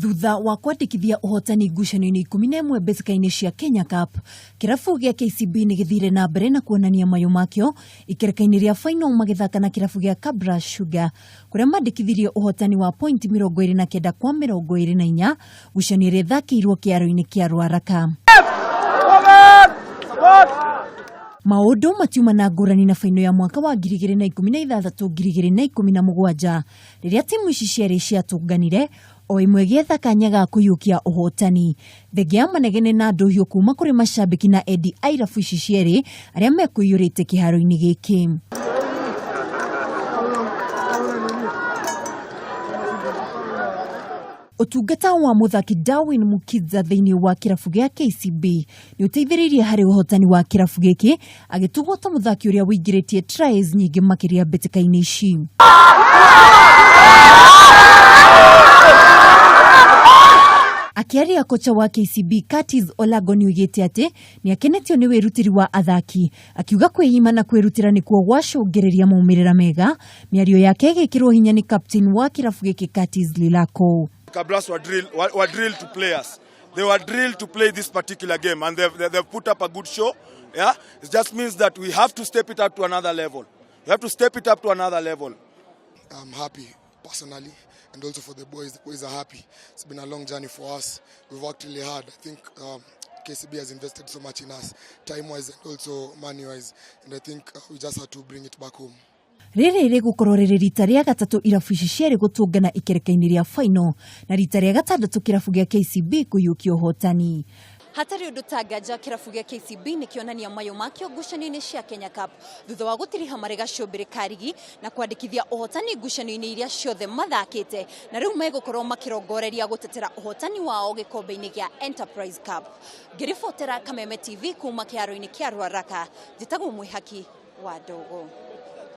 Thutha wa kwandĩkithia ũhotani ngucanio-inĩ 11 mbĩtĩka-inĩ cia Kenya Cup, kĩrabu gĩa KCB nĩ gĩthire na mbere na kuonania mayũ makĩo ikereka-inĩ rĩa final magĩthaka na kĩrabu gĩa Kabras Sugar kũrĩa mandĩkithirie ũhotani wa point 29 kwa 24 ngucanio ĩrĩa ĩthakĩirwo kĩaro-inĩ kĩa Ruaraka. Maũndũ matiuma na ngũrani na faino ya mwaka wa 2016 2017 rĩrĩa timu ici cierĩ ciatũnganire o ĩmwe ĩgĩetha kanya ga kũiyũkia ũhotani. Thengia ya manegene na ndũhiũ kuma kũrĩ macambĩki na endi a irabu ici cierĩ arĩa mekũiyũrĩte kĩharo-inĩ gĩkĩ. Ũtungata wa mũthaki Darwin Mukidza thĩinĩ wa kĩrabu gĩa KCB nĩ ũteithĩrĩirie harĩ ũhotani wa kĩrabu gĩkĩ agĩtugwo ta mũthaki ũrĩa ũingĩrĩtie tries nyingĩ makĩria mbĩtĩka-inĩ ici. Akĩaria kocha wa KCB Curtis Olago nĩoigĩte atĩ nĩakenetio nĩ wĩrutĩri wa athaki akiuga kwĩima na kwĩrutĩra nĩkuo gwacũngĩrĩria maumĩrĩra mega. Mĩario yake ĩgĩkĩrwo hinya nĩ captain wa kĩrabu gĩkĩ Curtis Lilako. Kabras were drilled to play us. They were drilled to play this particular game and they've put up a good show. Yeah? It just means that we have to step it up to another level. We have to step it up to another level. I'm happy personally and also for the boys. The boys are happy. It's been a long journey for us. We've worked really hard. I think KCB has invested so much in us, time-wise and also money-wise. And I think we just had to bring it back home. Rĩrĩ rĩgũkorwo rĩrĩ rita rĩa gatatũ irabu ici cierĩ gũtũngana ikereka-inĩ rĩa final na rita rĩa gatandatũ kĩrabu gĩa KCB kũiyũkia ũhotani. Hatarĩ ũndũ ta nganja kĩrabu gĩa KCB nĩkĩonania mayũ makĩo ngucanio-inĩ cia Kenya Cup thutha wa gũtiriha marĩ gacũmbĩrĩ ka rigi na kwandĩkithia ũhotani ngucanio-inĩ iria ciothe mathakĩte na rĩu megũkorwo makĩrongoreria gũtetera ũhotani wao gĩkombe-inĩ gĩa Enterprise Cup. Ngĩribotera Kameme TV kuma kĩharo-inĩ kĩa Ruaraka, njĩtagwo Mwĩhaki wa Ndogo.